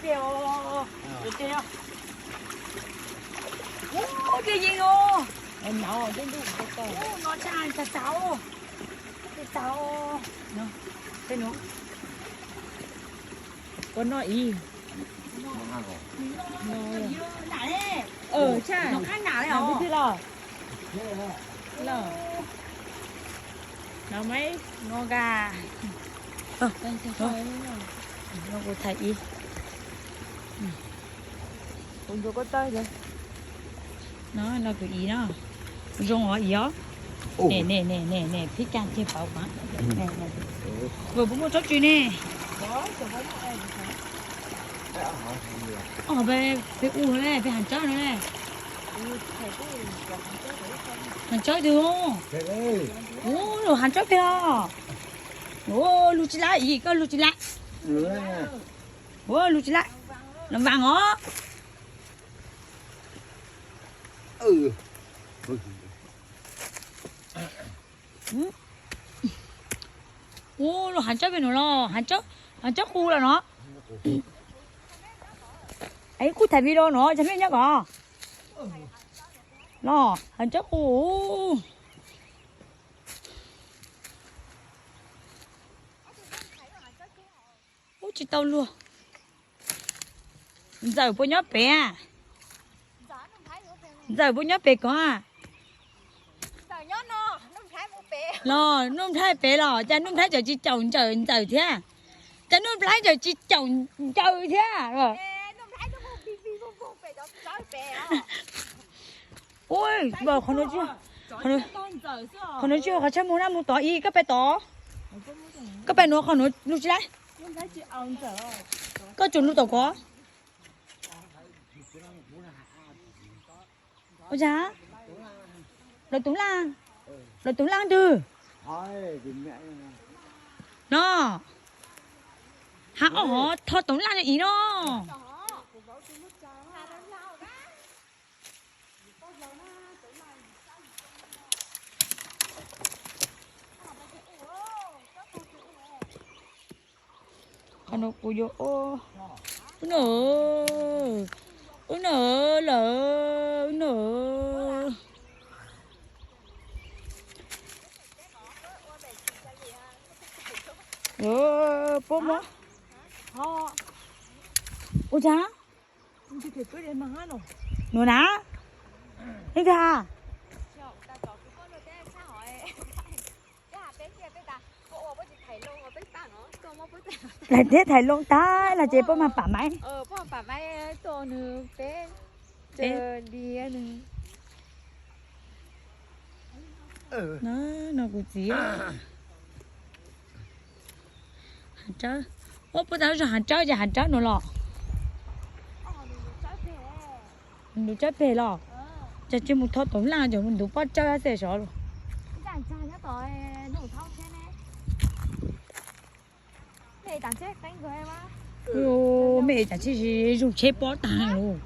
Ua, ces yeej os. No tsa tsa tau, tau. Ua no ib. Tsa, no kuv thaiv ib. Kuv ntsuas koj tawb. No, no kuv ib no. Zoo os ib os. Ne ne ne ne ne, phib kag ceg pauv mas. Vwm puas muaj tsob tsw ne? Peb ua le, peb hav tsawb no le. Hav tsawb twg? Ua, lug hav tsawb peg os. Ua, lug tsis lab ib, koj lug tsis lab. Ua, lug tsis lab. Los vaas os. Ua, lug hav tsawb peg no los, hav tsawb qus los no. Kuj tham video no, cov me nyob ko. Los hav tsawb qus. Ub, tsis tau luag. Ntxawm puas nyob pem? Ntxawm puas nyob pem ko? Los Nuj Nplhaib pem los cas Nuj Nplhaib tseem tsis caum Ntxawm, Ntxawm thiab? Cas Nuj Nplhaib tseem tsis caum Ntxawm thiab? Ua, qhov no tsis yog qhov tshaj muag na, mus tod ib, koj pem tod. Koj pem nuav qhov nuav lug tsis lab. Koj tsuas lug tom ko. Ua cas? Lawv tus laj, lawv tus laj twg? No, hav ob hov tho toov laj no ib no. Qhov no kuv yuav ua. Ub no, ub no lawm, ub no. Puab muab. Ua cas? Nuav na? Leej twg? Laig teb thaiv loo tag los ces puab mag pam maiv. No kuv txiv. Hav tsawb. Ua, puab tas zog hav tsawb ces hav tsawb no los. Nws tsawb peg los. Cas tsis mus tho toov laj ces mus ntuv pob tsawb xwb sov lug. Mej tas tsis zoo tsheb pob tag lug.